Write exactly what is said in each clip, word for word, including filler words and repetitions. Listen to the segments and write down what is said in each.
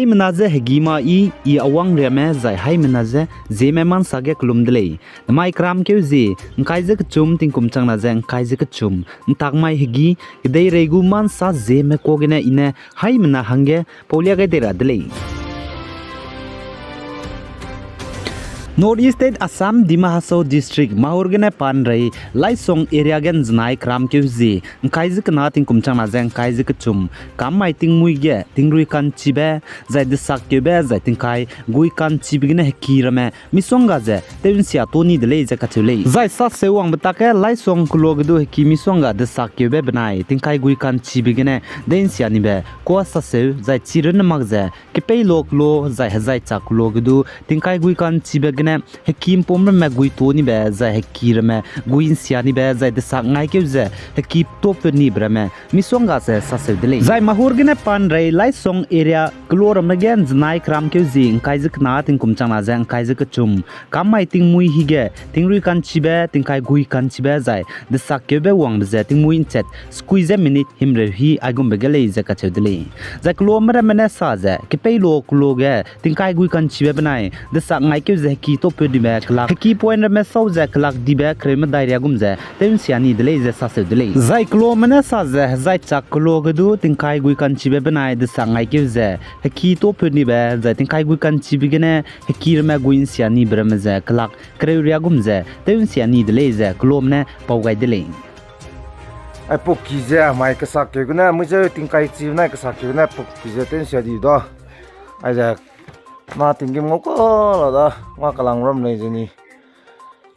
Haimena ze hegî ma i, i awang riame zai haimena ze Zeme mansa ge kelum de lei. Nemai keram keu zie, ngkai ze kechum tingkum changna ze ngkai ze kechum, ntak mai hegî, kedeirei gu mansa Zeme ka gene i ne haimena hangge paulia gai dei ra de lei. North East State Assam, Dima Hasao District, Mahur gene pa ’nrei, Laisong area ge ’nzenai keram keu zie, ngkai ze kena tingkum changna ze ngkai ze kechum, kam mai tingmuî ge tingrui ka'nchibe, zai desakkeube, zai tingkai gui ka'nchibe gene heki ramme misongga ze tew'nsia tuâ ni de lei ze kacheu lei. Zai saseu wangbe tak ge Laisong keloa ge du heki misongga desakkeube benai tingkai gui ka'nchibe gene dei'nsia nibe kuâ saseu, zai chi runne mak ze Kepeilo keloa zai Hezaichak keloa ge du tingkai gui ka'nchibe gene heki ’mpum ramme gui tuâ nibe, zai heki ramme gui ’nsia nibe, zai desak ngaikeu ze heki tuâput nibe ramme misongga ze saseu de lei. Zai Mahur gene pa ’nrei Laisong area keloa ramme ge ’nzenai keram keu zie, ngkai ze kena tingkum changna ze ngkai ze kechum, kam mai tingmuî hige tingrui ka'nchibe, tingkai gui ka'nchibe, zai desakkeube wangbe ze tingmuî ’nchet sekui ze minute himreu hi aigumbe ge lei ze kacheu de lei. Zai keloame ramme ne sa ze Kepeilo keloa ge tingkai gui ka'nchibe benai desak ngaikeu ze heki tuâput nibe kelak, heki point ramme sau ze kelak dibe kereu medai riagum ze tew'nsia ni de lei ze saseu de lei. Zai keloame ne sa ze Hezaichak keloa ge du tingkai gui ka'nchibe benai desak ngaikeu ze heki tuâput nibe, zai tingkai gui ka'nchibe gene heki ramme gui ’nsia nibe ramme ze kelak kereu riagum ze tew'nsia ni de lei ze keloame ne pau gai de lei. Ai pau ki ze mai kesakkeu gene, mui ze tingkai chi benai kesakkeu gene pau ki ze tew'nsia di da. Aize, na tinggîm ngau ka la da, ngua kelang ram lei ze ni.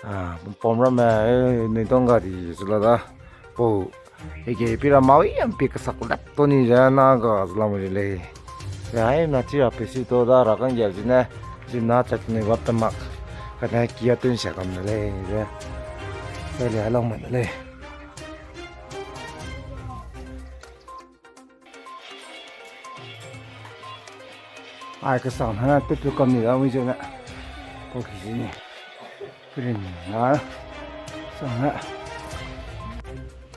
A, pam ramme, e, nui dongga di ze la da. Pau, hege pi ra mau i, ’mpi kesak lap tau ni ze na ga ze lamui de lei. Ze haimena chi ra pesi tau da ra kangge zene, zimna chat nui wap te mak. Kane kia tew'nsia kam de lei ze. Ze le lau ma de lei. Ai, kesang hana tetu kam ni da mui zene. Pau ki zi ni. Prin na. Sang na.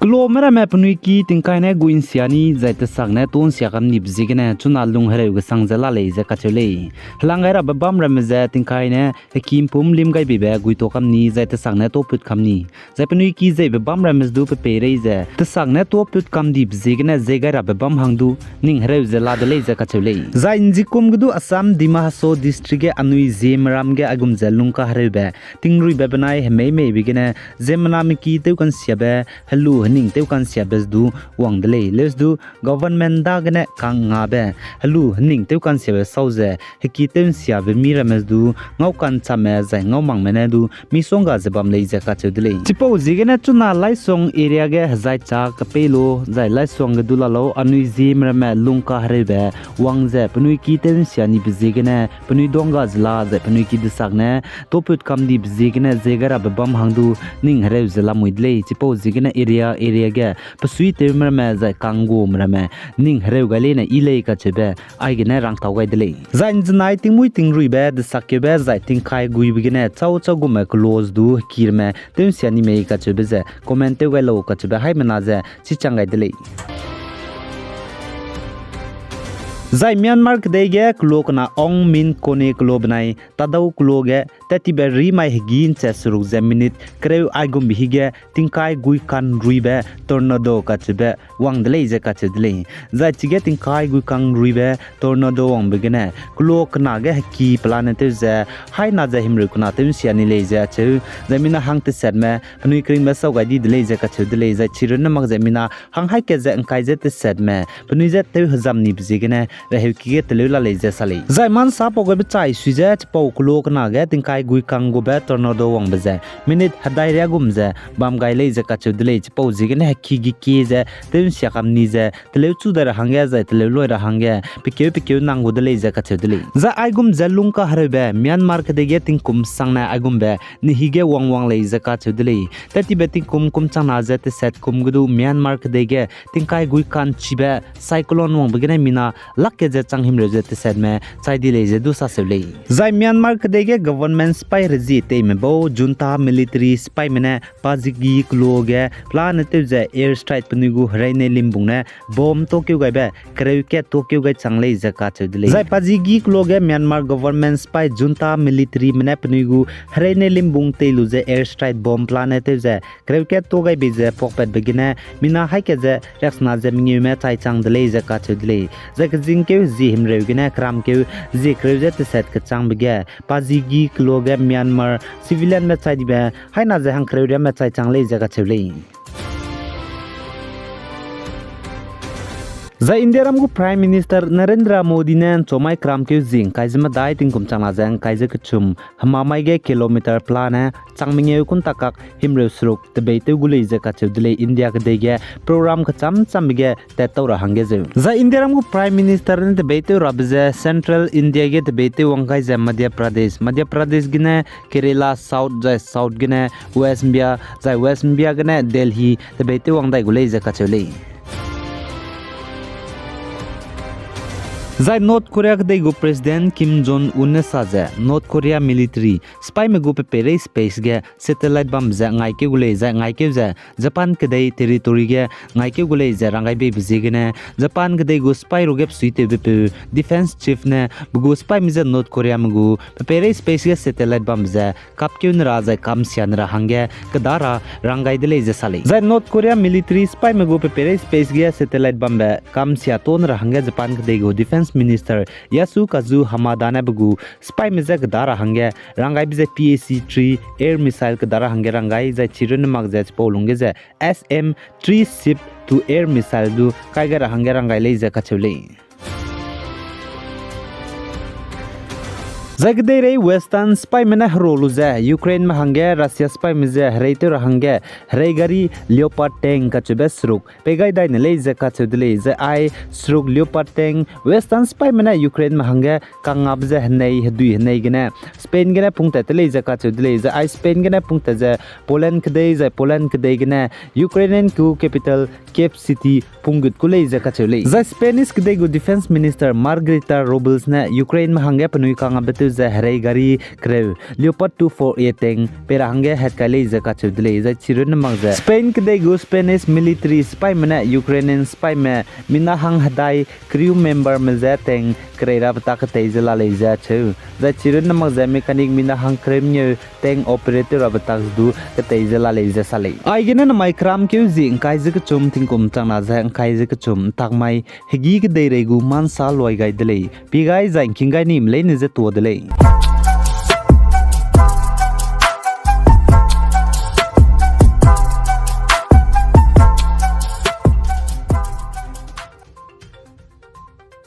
Keloame ramme penui ki tingkai ne gui ’nsia ni, zai desak ne tuâ ’nsia kam nibe ziegene chuna lung hereu gesang ze la lei ze kacheu lei. Helang gai rabe bam ramme ze tingkai ne heki ’mpum lim gai beibe gui tuâ kam ni, zai desak ne tuâput kam ni. Zai penui ki zeibe bam ramme ze du pe peirei ze, desak ne tuâput kam dibe ziegene ze gai rabe bam hang du, ning hereu ze la de lei ze kacheu lei. Zai ’nzikum ge du Assam Dima Hasao District ge anui Zeme ram ge aigum ze lungkahereube, tingruibe benai hemei meibe gene, ziemmename ki tewka'nsiabe, helu hening tewka'nsiabe ze du wang de lei. Leuse du government dagene kang ngabe, helu hening tewka'nsiabe sau ze, heki tew'nsiabe mi ramme ze du, ngau ka'nchamme zai ngau mangme ne du, misongga ze bam lei ze kacheu de lei. Chipau ziegene chuna Laisong area ge Hezaichak, Kepeilo, zai Laisong ge du la lau, anui Zeme ramme lungkahereube, wang ze penui ki tew'nsia nibe ziegene, penui dongga ze la, zai penui ki desak ne, tuâput kam dibe ziegene, ze gai rabe bam hang du, ning hereu ze lamui de lei, chipau ziegene area, area ge, pesuitewme ramme, zai kanggume ramme, ning hereu gai leine yi lei kacheube, aigene rangtau gai de lei. Zai ’nzenai tingmuî tingruibe, desakkeube, zai tingkai guibe gene, chau chau gume close du, hekiramme, tew'nsia ni mei kacheube ze, comment tew gai lau kacheube, haimena ze, chichang gai de lei. Zai Myanmar kedei ge kelo kena Ong Min Kone kelo benai Tadau kelo ge, tat tibe rimai hegî ’nche seruk ze minute kereu aigumbe hige, tingkai guika'nruibe tornado kacheube wang de lei ze kacheu de lei. Zai chige tingkai guika'nruibe tornado wangbe gene, kelo kena ge heki pelane tew ze, haina ze himreu kena tew'nsia ni lei ze acheu, zai mina hang tesetme, penui keringbe sau gai di de lei ze kacheu de lei, zai chirunne mak ze mina hang haî kat ze ’ngkai ze tesetme, penui je tew hezam nibe ziegene, reheuki ge teleu la lei ze sa lei. Zai mansa pau gaibe chai sui ze, chipau kelo kena ge tingkai guika'ngube tornado wangbe ze, minute hedai riagum ze, bam gai lei ze kacheu de lei, chipau ziegene heki ge kie ze, tew'nsia kam ni ze, teleu chu dai ra hangge, zai teleu loi ra hangge, pekeu pekeu nang gu de lei ze kacheu de lei. Zai aigum ze lungkahereube, Myanmar kedei ge tingkum sangne aigumbe, nehige wang wang lei ze kacheu de lei. Tat tibe tingkum kum changna ze teset kum ge du Myanmar kedei ge, tingkai guika'nchibe, cyclone wangbe gene mina, ke ze chang himreu ze tesetme chai di lei ze du saseu lei. Zai Myanmar kedei ge government sipai rezie teime bau junta military sipaime ne Pazigi keloa ge pelane tew ze air strike penui gu hereine limbung ne bomb tokeu gaibe kereu kat tokeu gai chang lei ze kacheu de lei. Zai Pazigi keloa ge Myanmar government sipai junta militaryme ne penui gu hereine limbung tei lu ze air strike bomb pelane tew ze kereu kat to gaibe ze pakpatbe gene mina haî kat ze riaksena ze mengeume chai chang de lei ze kacheu de lei. Zai kezingkeu zie himreu gene keramkeu zie kereu ze teset kechangbe ge Pazigi keloa ge Myanmar civilianme chai dibe haî na ze hangkereu riamme chai chang lei ze kacheu lei. Zai Indiaram gu Prime Minister Narendra Modi ne nchomai keramkeu zie ngkai ze medai tingkum chang na ze ngkai ze kechum hemamai ge kilometer pelane chang mengeu kunta kak himreu seruk tebeitew gu lei ze kacheu de lei. India kedei ge program kecham chambe ge tat tau ra hangge zeu. Zai Indiaram gu Prime Minister ne tebeitew rabe ze Central India ge tebeitew wang gai ze Madhya Pradesh, Madhya Pradesh gene Kerala, South zai South gene West India, zai West India gene Delhi tebeitew wang dai gu lei ze kacheu lei. Zai North Korea kedei gu President Kim Jong Un ne sa ze North Korea military sipaime gu pepeirei space ge satellite bambe ze ngaikeu gu lei zai ngaikeu ze Japan kedei territory ge ngaikeu gu lei ze ranggaibeibe ziegene Japan kedei gu sipai ruge pesuitewbepeu defence chief ne pe gu sipaime je North Koreame gu pepeirei space ge satellite bambe ze kapkeu ne ra zai kamsia ne ra hangge keda ra ranggai de lei ze sa lei. Zai North Korea military sipaime gu pepeirei space ge satellite bambe kamsia to ne ra hangge Japan kedei gu defence minister Yasukazu Hamada ne pe gu sipaime je keda ra hangge ranggaibe ze P A C three air missile keda ra hangge ranggai zai chirunne mak ze chipau lungge ze S M three ship to air missile du kai gai ra hangge ranggai lei ze kacheu lei. Zai kedeirei Western sipaime ne hero lu ze Ukraineme hangge Russia sipaime je hereitew ra hangge herei gari Leopard tank kacheube seruk pei gai dai ne lei ze kacheu de lei. Zai ai seruk Leopard tank Western sipaime ne Ukraineme hangge kangngabe ze henei hedui henei gene Spain gene pungtat te lei ze kacheu de lei. Zai ai Spain gene pungtat ze Poland kedei zai Poland kedei gene Ukrainian gu capital Kyiv city punggut ku lei ze kacheu lei. Zai Spanish kedei gu defence minister Margarita Robles ne Ukraineme hangge penui kangngabe tew ze herei gari kereu Leopard two four A tank pei ra hangge hetkai lei ze kacheu de lei. Zai chirunne mak ze Spain kedei gu Spanish military sipaime ne Ukrainian sipaime mina hang hedai crew memberme je tank kerei rabe tak ketei ze la lei ze acheu. Zai chirunne mak ze mechanic mina hang kereu mengeu tank operator rabe tak ze du ketei ze la lei ze sa lei. Aigene namai keramkeu zie ngkai ze kechum tingkum chang na ze ngkai ze kechum ntakmai hegî kedeirei gu mansa luai gai de lei. Pie gai zai ngking gai nime leine je tuâ de lei.